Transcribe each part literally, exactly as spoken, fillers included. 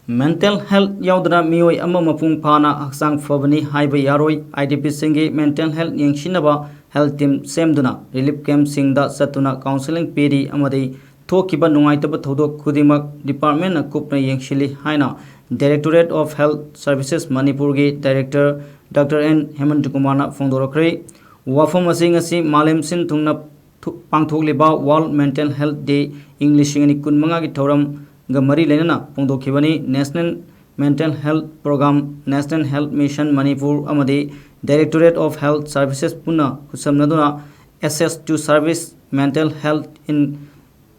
Mental health ꯌꯥꯎꯗꯅ ꯃꯤꯑꯣꯏ ꯑꯃ ꯃꯄꯨꯡ ꯐꯥꯅ ꯍꯛꯆꯥꯡ ꯐꯕꯅꯤ ꯍꯥꯏꯕ ꯌꯥꯔꯣꯏ꯫ IDPꯁꯤꯡꯒꯤ mental health ꯌꯦꯡꯁꯤꯟꯅꯕ health team ꯁꯦꯝꯗꯨꯅ relief campꯁꯤꯡꯗ ꯆꯠꯇꯨꯅ counselling ꯄꯤꯔꯤ ꯑꯃꯗꯤ ꯊꯣꯛꯈꯤꯕ ꯅꯨꯡꯉꯥꯏꯇꯕ ꯊꯧꯗꯣꯛ ꯈꯨꯗꯤꯡꯃꯛ departmentꯅ ꯀꯨꯞꯅ ꯌꯦꯡꯁꯤꯜꯂꯤ ꯍꯥꯏꯅ Directorate of Health Services ꯃꯅꯤꯄꯨꯔꯒꯤ director Doctor N ꯍꯦꯃꯟꯇ ꯀꯨꯃꯥꯔꯅ ꯐꯣꯡꯗꯣꯔꯛꯈ꯭ꯔꯦ꯫ ꯋꯥꯐꯝ ꯑꯁꯤ ꯉꯁꯤ ꯃꯥꯂꯦꯝ ꯁꯤꯟ ꯊꯨꯡꯅ ꯊꯨ-, ꯄꯥꯡꯊꯣꯛꯂꯤꯕ World Mental Health Day ꯏꯪ ꯂꯤꯁꯤꯡ ꯑꯅꯤ ꯀꯨꯟꯃꯉꯥꯒꯤ ꯊꯧꯔꯝꯒ ꯃꯔꯤ ꯂꯩꯅꯅ ꯐꯣꯡꯗꯣꯛꯈꯤꯕꯅꯤ꯫ National Mental Health Program, National Health Mission Manipur ꯑꯃꯗꯤ Directorate of Health Services ꯄꯨꯟꯅ ꯈꯨꯠꯁꯝꯅꯗꯨꯅ Access to Service, Mental Health in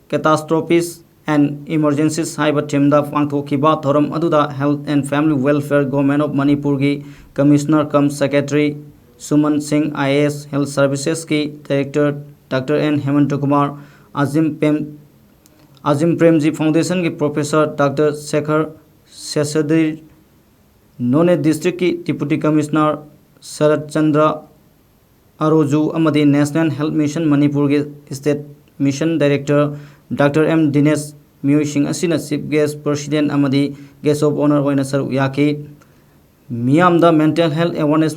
Catastrophes and Emergencies ꯍꯥꯏꯕ themeꯗ ꯄꯥꯡꯊꯣꯛꯈꯤꯕ ꯊꯧꯔꯝ ꯑꯗꯨꯗ Health and Family Welfare, Government of ꯃꯅꯤꯄꯨꯔꯒꯤ Commissioner cum Secretary ꯁꯨꯃꯟ ꯁꯤꯡ, IAS, Health Servicesꯀꯤ director Doctor N ꯍꯦꯃꯟꯇ Kumar, ꯑꯖꯤꯝ ꯄꯦꯝ, ꯑꯖꯤꯝ Premji Foundationꯒꯤ professor Doctor Sekhar ꯁꯦꯁꯗꯤꯔ, ꯅꯣꯅꯦ districtꯀꯤ Deputy Commissioner ꯁꯔꯠ ꯆꯟꯗ꯭ꯔ ꯑꯔꯣꯖꯨ ꯑꯃꯗꯤ National Health Mission ꯃꯅꯤꯄꯨꯔꯒꯤ State Mission Director Doctor M ꯗꯤꯅꯦꯁ, ꯃꯤꯑꯣꯏꯁꯤꯡ ꯑꯁꯤꯅ chief guest, president ꯑꯃꯗꯤ guest of honour ꯑꯣꯏꯅ ꯁꯔꯨꯛ ꯌꯥꯈꯤ꯫ ꯃꯤꯌꯥꯝꯗ mental health awareness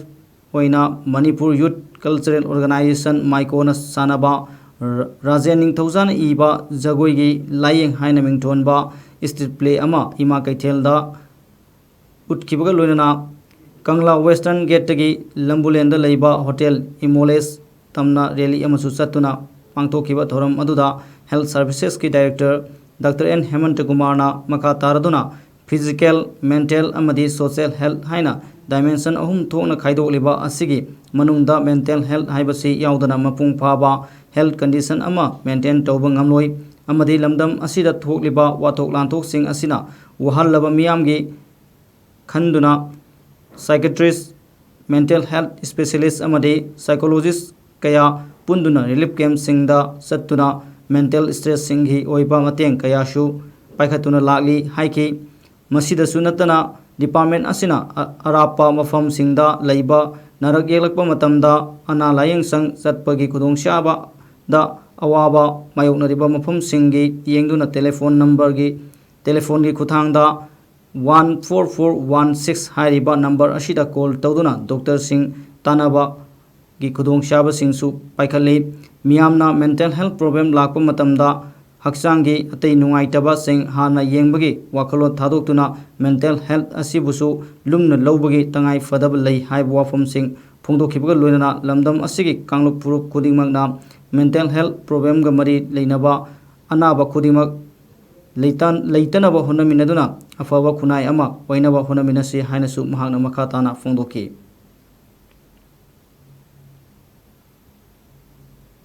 ꯑꯣꯏꯅ Manipur Youth Cultural Organisation, ꯃꯥꯏꯀꯣꯅ ꯁꯥꯟꯅꯕ, ꯔ-, ꯔꯥꯖꯦꯟ ꯅꯤꯡꯊꯧꯖꯥꯅ ꯏꯕ ꯖꯒꯣꯏꯒꯤ ꯂꯥꯏꯌꯦꯡ ꯍꯥꯏꯅ ꯃꯤꯡꯊꯣꯟꯕ street play ꯑꯃ ꯏꯃꯥ ꯀꯩꯊꯦꯜꯗ ꯎꯠꯈꯤꯕꯒ ꯂꯣꯏꯅꯅ ꯀꯪꯂꯥ Western Gateꯇꯒꯤ ꯂꯝꯕꯨꯂꯦꯟꯗ ꯂꯩꯕ Hotel Imoles ꯇꯝꯅ rally ꯑꯃꯁꯨ ꯆꯠꯇꯨꯅ ꯄꯥꯡꯊꯣꯛꯈꯤꯕ ꯊꯧꯔꯝ ꯑꯗꯨꯗ Health Servicesꯀꯤ director Doctor N ꯍꯦꯃꯟꯇ ꯀꯨꯃꯥꯔꯅ ꯃꯈꯥ ꯇꯥꯔꯗꯨꯅ physical, mental ꯑꯃꯗꯤ social health ꯍꯥꯏꯅ dimension ꯑꯍꯨꯝ ꯊꯣꯛꯅ ꯈꯥꯏꯗꯣꯛꯂꯤꯕ ꯑꯁꯤꯒꯤ ꯃꯅꯨꯡꯗ mental health ꯍꯥꯏꯕꯁꯤ ꯌꯥꯎꯗꯅ ꯃꯄꯨꯡ ꯐꯥꯕ health condition ꯑꯃ maintain ꯇꯧꯕ ꯉꯝꯂꯣꯏ ꯑꯃꯗꯤ ꯂꯝꯗꯝ ꯑꯁꯤꯗ ꯊꯣꯛꯂꯤꯕ ꯋꯥꯊꯣꯛ ꯂꯥꯟꯊꯣꯛꯁꯤꯡ ꯑꯁꯤꯅ ꯋꯥꯍꯜꯂꯕ ꯃꯤꯌꯥꯝꯒꯤ ꯈꯟꯗꯨꯅ psychiatrist, mental health specialist ꯑꯃꯗꯤ psychologist ꯀꯌꯥ ꯄꯨꯟꯗꯨꯅ relief campꯁꯤꯡꯗ ꯆꯠꯇꯨꯅ mental stressꯁꯤꯡꯒꯤ ꯑꯣꯏꯕ ꯃꯇꯦꯡ ꯀꯌꯥꯁꯨ ꯄꯥꯏꯈꯠꯇꯨꯅ ꯂꯥꯛꯂꯤ ꯍꯥꯏꯈꯤ꯫ ꯃꯁꯤꯗꯁꯨ ꯅꯠꯇꯅ department ꯑꯁꯤꯅ ꯑ-, ꯑꯔꯥꯞꯄ ꯃꯐꯝꯁꯤꯡꯗ ꯂꯩꯕ ꯅꯥꯔꯛ ꯌꯦꯛꯂꯛꯄ ꯃꯇꯝꯗ ꯑꯅꯥ ꯂꯥꯌꯦꯡ ꯁꯪ ꯆꯠꯄꯒꯤ ꯈꯨꯗꯣꯡꯆꯥꯕꯗ ꯑꯋꯥꯕ ꯃꯥꯌꯣꯛꯅꯔꯤꯕ ꯃꯐꯝꯁꯤꯡꯒꯤ ꯌꯦꯡꯗꯨꯅ telephone numberꯒꯤ, telephoneꯒꯤ ꯈꯨꯠꯊꯥꯡꯗ One four four one six ꯍꯥꯏꯔꯤꯕ ꯅꯝꯕꯔ ꯑꯁꯤꯗ ꯀꯣꯜ ꯇꯧꯗꯨꯅ ꯗꯣꯛꯇꯔꯁꯤꯡ ꯇꯥꯟꯅꯕꯒꯤ ꯈꯨꯗꯣꯡꯆꯥꯕꯁꯤꯡꯁꯨ ꯄꯥꯏꯈꯠꯂꯤ꯫ ꯃꯤꯌꯥꯝꯅ ꯃꯦꯟꯇꯦꯜ ꯍꯦꯜꯊ ꯄ꯭ꯔꯣꯕ꯭ꯂꯦꯝ ꯂꯥꯛꯄ ꯃꯇꯝꯗ ꯍꯛꯆꯥꯡꯒꯤ ꯑꯇꯩ ꯅꯨꯡꯉꯥꯏꯇꯕꯁꯤꯡ ꯍꯥꯟꯅ ꯌꯦꯡꯕꯒꯤ ꯋꯥꯈꯜꯂꯣꯟ ꯊꯥꯗꯣꯛꯇꯨꯅ ꯃꯦꯟꯇꯦꯜ ꯍꯦꯜꯊ ꯑꯁꯤꯕꯨꯁꯨ ꯂꯨꯝꯅ ꯂꯧꯕꯒꯤ ꯇꯉꯥꯏ ꯐꯗꯕ ꯂꯩ ꯍꯥꯏꯕ ꯋꯥꯐꯝꯁꯤꯡ ꯐꯣꯡꯗꯣꯛꯈꯤꯕꯒ ꯂꯣꯏꯅꯅ ꯂꯝꯗꯝ ꯑꯁꯤꯒꯤ ꯀꯥꯡꯂꯨꯞ ꯐꯨꯔꯨꯞ ꯈꯨꯗꯤꯡꯃꯛꯅ ꯃꯦꯟꯇꯦꯜ ꯍꯦꯜꯊ ꯄ꯭ꯔꯣꯕ꯭ꯂꯦꯝꯒ ꯃꯔꯤ ꯂꯩꯅꯕ ꯑꯅꯥꯕ ꯈꯨꯗꯤꯡꯃꯛ ꯂꯩꯇ-, ꯂꯩꯇꯅꯕ ꯍꯣꯠꯅꯃꯤꯟꯅꯗꯨꯅ ꯑꯐꯕ ꯈꯨꯟꯅꯥꯏ ꯑꯃ ꯑꯣꯏꯅꯕ ꯍꯣꯠꯅꯃꯤꯟꯅꯁꯤ ꯍꯥꯏꯅꯁꯨ ꯃꯍꯥꯛꯅ ꯃꯈꯥ ꯇꯥꯅ ꯐꯣꯡꯗꯣꯛꯈꯤ꯫